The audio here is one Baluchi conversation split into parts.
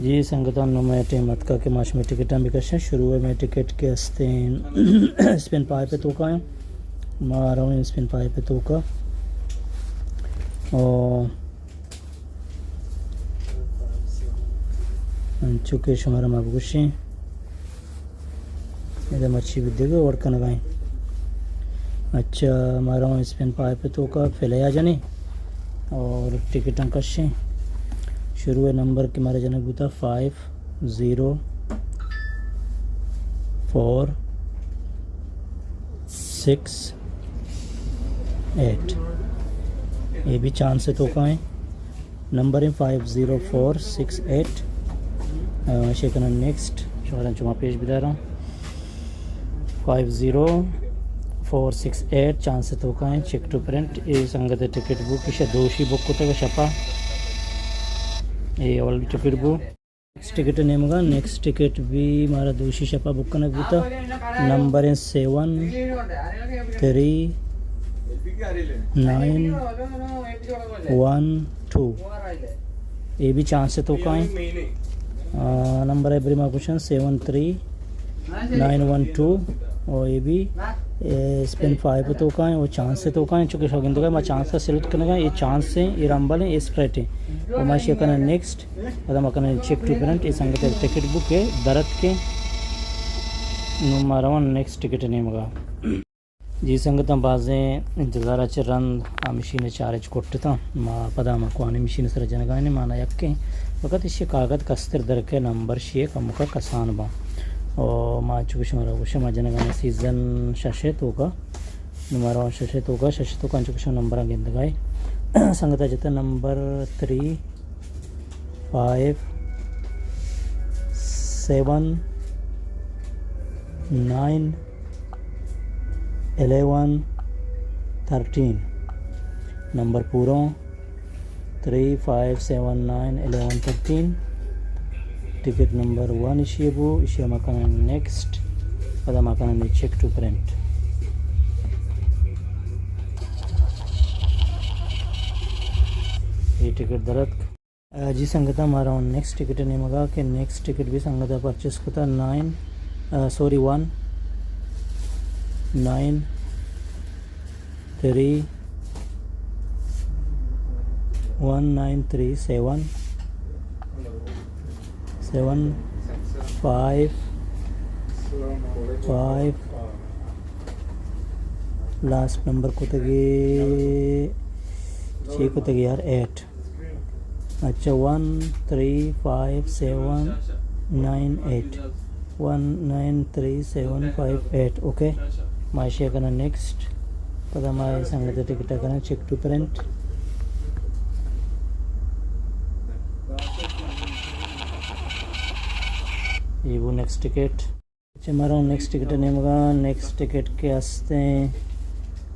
جی سنگتاں، نوں مئے ٹائم اتکا کہ ما شمئے ٹکٹاں بکشیں۔ شروع ءَ مئے ٹکٹ کہ استیں اسپن فائیو ءِ توکا ایں۔ ما رویں اسپن فائیو ءِ توکا۔ او انچو کہ شمارا ما بگوشیں۔ ادا مرچی بھی دگہ وڑ کنگا ایں۔ اچھا، ما رویں اسپن فائیو ءِ توکا پلے ءَ جنیں اور ٹکٹاں کشیں۔ شروع ءِ نمبر کہ مارا جنگ بوتا five zero four six eight. اے بھی چانس ءِ توکا ایں۔ نمبر ایں five zero four six eight. آ، ایشی کناں نیکسٹ، شمارا چما پیش بداراں۔ Five zero four six eight, chance ءِ توکا ایں، چیک ٹو پرنٹ۔ اے سنگت ءِ ٹکٹ بو کہ شہ دوشی بک کتگ شپا۔ اے اول ٹکٹ بو۔ نیکسٹ ٹکٹ ءِ نیمگا، نیکسٹ ٹکٹ بھی مارا دوشی شپا بک کنگ بوتا۔ نمبر ایں seven three nine one two. اے بھی چانس ءِ توکا ایں۔ آ، نمبر ءَ بری ما گوشن seven three nine one two. او اے بھی، اے، اسپن فائیو ءِ توکا ایں، او چانس ءِ توکا ایں، چونکہ شو گندگا ما چانس ءَ سلیکٹ کنگا، اے چانس ایں، اے رمبل ایں، اے اسٹریٹ ایں۔ او ما ایشی کناں نیکسٹ۔ پدا ما کنیں چیک ٹو پرنٹ، اے سنگت ءِ ٹکٹ بو کہ در اتکیں۔ نوں ما روان نیکسٹ ٹکٹ ءِ نیمگا۔ جی سنگتاں، بازیں انتظار ءَ چہ رند آ مشین ءَ چارج کٹتاں۔ ما پدا ما کوانی مشین ءِ سرا جنگا ایں، ما نہ یکیں۔ فقط ایشی کاگد کستر در کئے، نمبر شی ءَ کمکا کسان باں۔ او ما چو شمارا گوشاں، ما جنگا ایں سیزن شش ءِ توکا۔ نوں ما روان شش ءِ توکا، شش ءِ توکا انچو کہ شما نمبراں گندگا ئے۔ سنگتا جتا number three five seven nine eleven thirteen. Number پوروں three five seven nine eleven thirteen. Ticket number one ایشی بو، ایشی ما کنیں نیکسٹ، پدا ما کنیں چیک ٹو پرنٹ۔ اے ٹکٹ در اتک۔ آ، جی سنگتاں، ما روان نیکسٹ ٹکٹ ءِ نیمگا کہ نیکسٹ ٹکٹ بھی سنگتا پرچیز کتا نائن، آ، sorry, one nine three one nine three seven seven five five. Last number کتگی، چی کتگی یار، ایٹ۔ اچھا، one three five seven nine eight, one nine three seven five eight. Okay, ما ایشی کناں نیکسٹ۔ پدا ما اے سنگت ٹکٹ کناں چیک ٹو پرنٹ۔ اے بو نیکسٹ ٹکٹ۔ اچھا، ما روان نیکسٹ ٹکٹ ءِ نیمگا۔ نیکسٹ ٹکٹ کہ استیں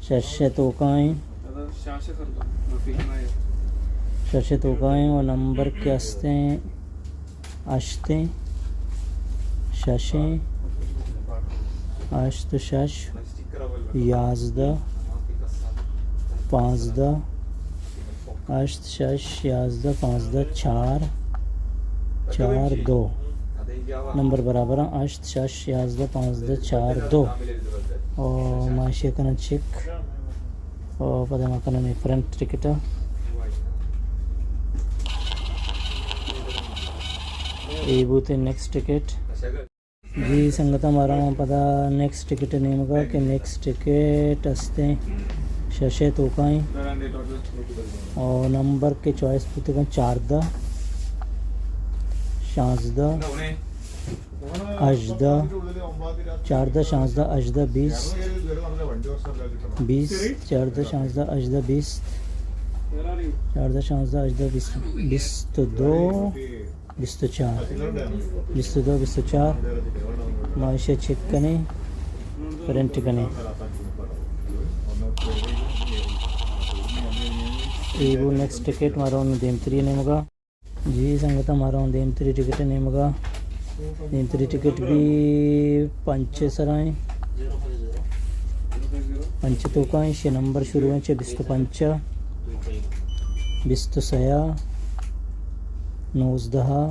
شش ءِ توکا ایں۔ شش ءِ توکا ایں و نمبر کہ استیں ہشت ایں، شش ایں، ہشت شش یازدہ پانزدہ۔ ہشت شش یازدہ پانزدہ چار چار دو۔ نمبر برابر ایں ہشت شش یازدہ پانزدہ چار دو۔ او ما ایشی کناں چیک۔ او پدا ما کناں پرنٹ ٹکٹ۔ اے بوتیں نیکسٹ ٹکٹ۔ جی سنگتاں، ما روان پدا نیکسٹ ٹکٹ ءِ نیمگا کہ نیکسٹ ٹکٹ استیں شش ءِ توکا ایں۔ او نمبر کہ چوائس بوتگاں چاردہ، شانزدہ، ہژدہ، چاردہ، شانزدہ، ہژدہ، بیست، بیست، چاردہ، شانزدہ، ہژدہ، بیست، چاردہ، شانزدہ، ہژدہ، بیست، بیست و دو، بیست و چار، بیست و دو، بیست و چار۔ ما ایشی چیک کنیں، پرنٹ کنیں۔ اے بو نیکسٹ ٹکٹ، ما روان دیمتری ءِ نیمگا۔ جی سنگتاں، ما روان دیمتری ٹکٹ ءِ نیمگا۔ دیمتری ٹکٹ بھی پنچ ءِ سرا ایں۔ پنچ ءِ توکا ایں، شش نمبر شروع ایں چہ بیست و پنچ، بیست و سیا، نوزدہ،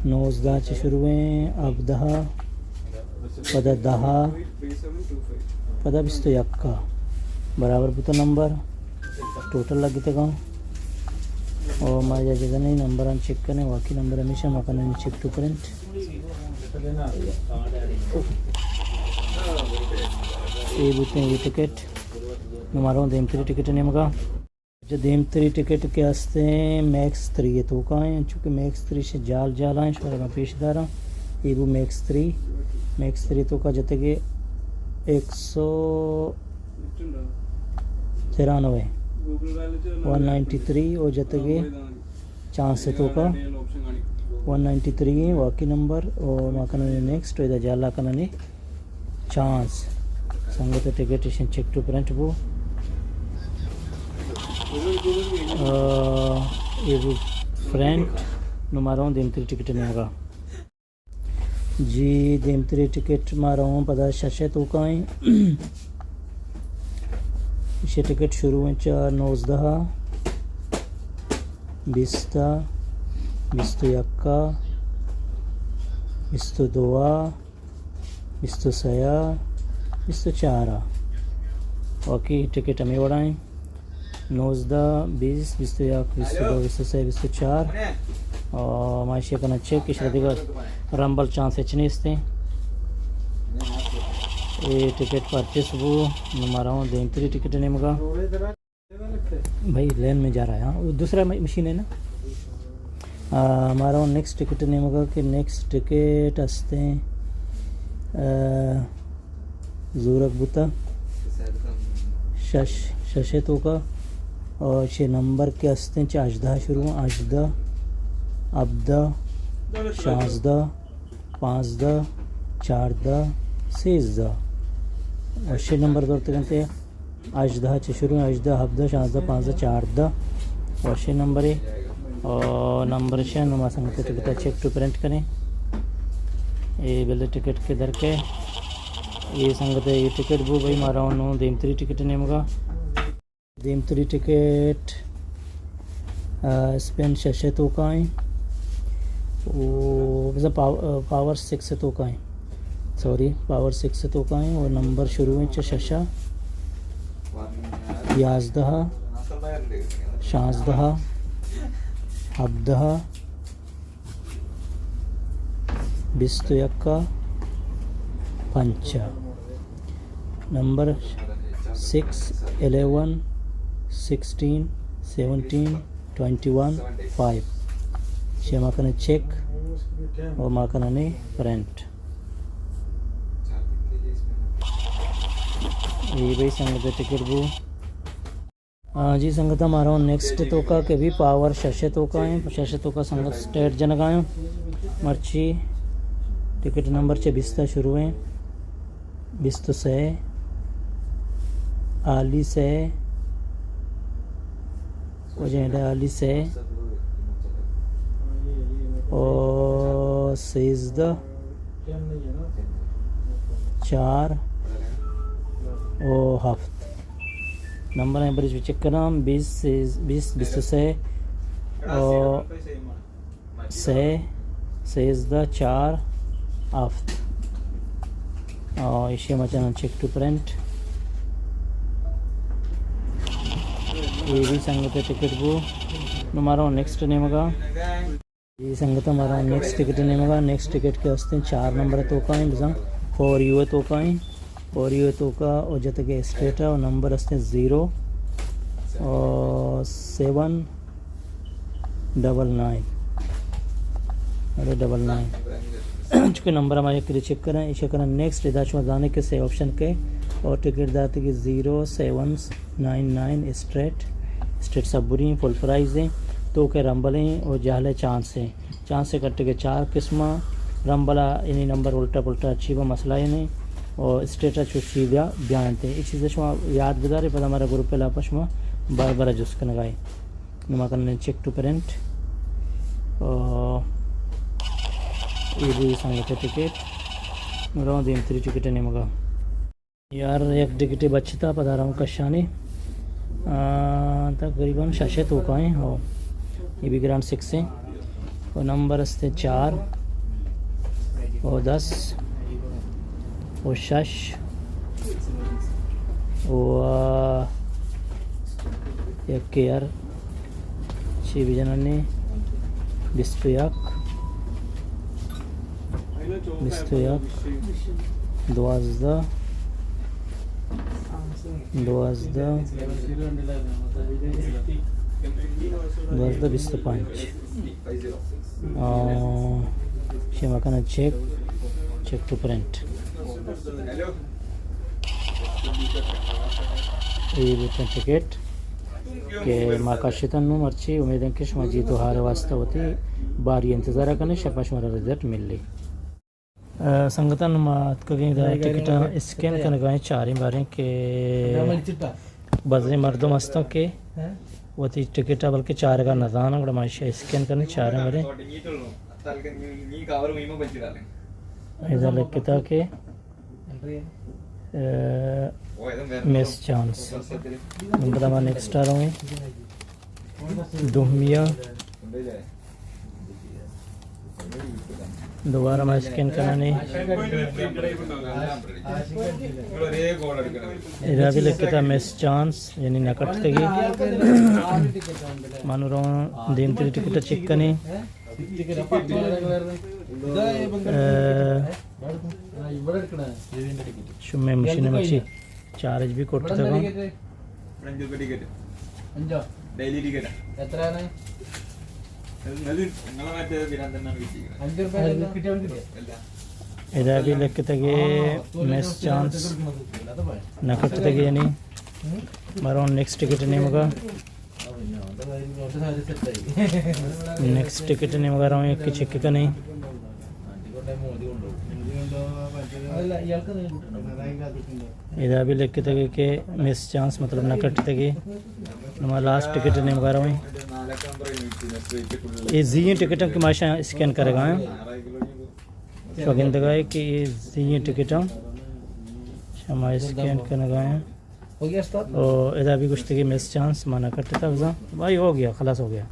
نوزدہ چہ شروع ایں، ہبدہ، پدا دہ، پدا بیست و یک۔ برابر بوتا نمبر، ٹوٹل لگتگاں۔ او ما اجازت نہیں، نمبراں چیک کنیں، واقعی نمبر ہمیشہ ما کنیں چیک ٹو پرنٹ۔ اے بوتیں اے ٹکٹ، نوں ما رواں دیمتری ٹکٹ نیمگا۔ اچھا، دیمتری ٹکٹ کہ ہستیں میکس تھری ءِ توکا ایں، چونکہ میکس تھری شہ جال جال ایں، شمارا من پیش داراں۔ اے بو میکس تھری، میکس تھری توکا جتگے ایک سو ترانوے، ون نائنٹی تھری، او جتگے چانس ءِ توکا ون نائنٹی تھری ایں واقعی نمبر۔ او ما کننے نیکسٹ، ادا جالا کننے چانس۔ سنگت ٹکٹ ایشیں چیک ٹو پرنٹ بو۔ آ، اے بو پرنٹ، نوں ما رواں دیمتری ٹکٹ نیمگا۔ جی، دیمتری ٹکٹ ما رواں پدا شش ءِ توکا ایں۔ ایشی ٹکٹ شروع ایں چہ نوزدہ، بیست، بیست و یک، بیست و دو، بیست و سہ، بیست و چار۔ باقی ٹکٹ ہمے وڑا ایں۔ نوزدہ، بیست، بیست و یک، بیست و دو، بیست و سہ، بیست و چار۔ او ما ایشی کناں چیک، ایشرا دگہ رمبل چانس ہچ نیستیں۔ اے ٹکٹ پرچیز بو، نوں ما رواں دیمتری ٹکٹ نیمگا۔ بھائی، لین میں جا رہا ہے، ہاں، وہ دوسرا م-، مشین ہے نا۔ آ، ما رواں نیکسٹ ٹکٹ نیمگا کہ نیکسٹ ٹکٹ ہستیں، آ، زورگ بوتا۔ شش، شش ءِ توکا۔ اور چہ نمبر کہ ہستیں، چہ ہژدہ شروع، ہژدہ، ہبدہ، شانزدہ، پانزدہ، چاردہ، سیزدہ۔ وشیں نمبر دورتگ انت۔ ہژدہ چہ شروع، ہژدہ، ہبدہ، شانزدہ، پانزدہ، چاردہ۔ وشیں نمبرے۔ او نمبر شہ نوں ما سنگت ٹکٹ چیک ٹو پرنٹ کنیں۔ اے بلے ٹکٹ کہ در کئے۔ اے سنگت اے ٹکٹ بو بھائی، ما رواں نوں دیمتری ٹکٹ نیمگا۔ دیمتری ٹکٹ، آ، اسپین شش ءِ توکا ایں۔ او، بزاں پاو-، آ، پاور سکس ءِ توکا ایں۔ سوری، پاور سکس ءِ توکا ایں۔ او نمبر شروع ایں چہ شش ءَ، یازدہ، شانزدہ، ہبدہ، بیست و یک ءَ پنچ ءَ۔ Number six, eleven, sixteen, seventeen, twenty one, five. شے ما کنیں چیک و ما کنیں پرنٹ۔ اے بھئی سنگت ٹکٹ بو۔ آ، جی سنگتاں، ما رواں نیکسٹ توکا کہ بھی پاور شش توکا ایں، شش توکا سنگت سٹیٹ جنگا ایں۔ مرچی ٹکٹ نمبر چہ بیست شروع ایں، بیست و سہ، آلی سہ، وجہ آلی سہ، او سیزدہ، چار او ہفت۔ نمبر ایں بریج چیک کناں، بیست، بیست، بیست و سہ، او سہ، سیزدہ، چار، ہفت۔ او ایشی ما چناں چیک ٹو پرنٹ۔ اے بھی سنگت ٹکٹ بو۔ نوں ما رواں نیکسٹ نیمگا۔ جی سنگتاں، ما رواں نیکسٹ ٹکٹ نیمگا۔ نیکسٹ ٹکٹ کہ ہستیں چار نمبر توکا ایں، بزاں فور یو توکا ایں۔ فور یو توکا او جتگے اسٹیٹ ءَ، او نمبر ہستیں زیرو، او سیون ڈبل نائن۔ اڑے ڈبل نائن۔ چونکہ نمبر ہما یک چیک کناں، ایشی کناں نیکسٹ، ادا شما زانے کہ سے آپشن کئے، او ٹکٹ داتگی zero seven nine nine straight, straight سبوری ایں، فل پرائز ایں، توکے رمبل ایں او جہل چانس ایں۔ چانس کٹگے چار قسم ءَ، رمبل ءَ یعنی نمبر الٹا پلٹا اچی با مسئلہ اے نہیں، او اسٹریٹ ءَ چوشی بیا، بیا انت۔ اے چیز شما یاد بدارے، پدا ہمارا گروپ ءِ لاپا شما بار بار جست کنگا اے۔ نوں ما کنیں چیک ٹو پرنٹ۔ او اے بھی سنگت ٹکٹ۔ نوں رواں دیمتری ٹکٹ نیمگا۔ یار، یک ٹکٹے بچتا، پدا رواں کشانے۔ آ، تقریباً شش توکا ایں، ہو۔ اے بھی گرانڈ سکس ایں۔ و نمبر است چار و دس و شش و یک یار چی بجنانی، بیست و یک، بیست و یک، دوازدہ، دوازدہ، دوازدہ، بیست و پنج۔ آ، شما کنن چیک، چیک ٹو پرنٹ۔ اے بوتن ٹکٹ کہ ما کشتن نو، مرچی امید انت کہ شما جیت و ہار واسطہ وتی باری انتظار کنیں، شپا شما را رزلٹ ملی۔ آ، سنگتاں، ما اتکگیں ادا ٹکٹاں اسکین کنگا ایں، چاریں باریں کہ بازیں مردم ہستاں کہ وتی ٹکٹاں بلکہ چارگا نزاناں، گڑا ما ایشی اسکین کنیں، چاریں باریں۔ ادا لکھتا کہ، آ، مس چانس۔ نمبر ما نیکسٹ آ رویں۔ دومی ءَ دوبارہ ما اسکین کنانے۔ ادا بھی لکھتا مس چانس، یعنی نہ کٹتگی۔ ما نوں رواں دیمتری ٹکٹ چیک کنیں۔ اے، شمے مشین مچی چارج بھی کرتگاں۔ ادا بھی لکھتگی مس چانس، نہ کٹتگی، یعنی ما رواں نیکسٹ ٹکٹ نیمگا۔ نیکسٹ ٹکٹ نیمگا رواں، یک چیک کنیں۔ ادا بھی لکھتگی کہ مس چانس، مطلب نہ کٹتگی۔ نوں ما لاسٹ ٹکٹ نیمگا رویں۔ اے زی ایں ٹکٹ کہ ما شاں اسکین کرگا ایں۔ شما گندگا ئے کہ اے زی ایں ٹکٹ شما اسکین کنگا ایں۔ او ادا بھی گوشتگی مس چانس، ما نہ کٹتا بزاں۔ بھائی ہو گیا، خلاص ہو گیا۔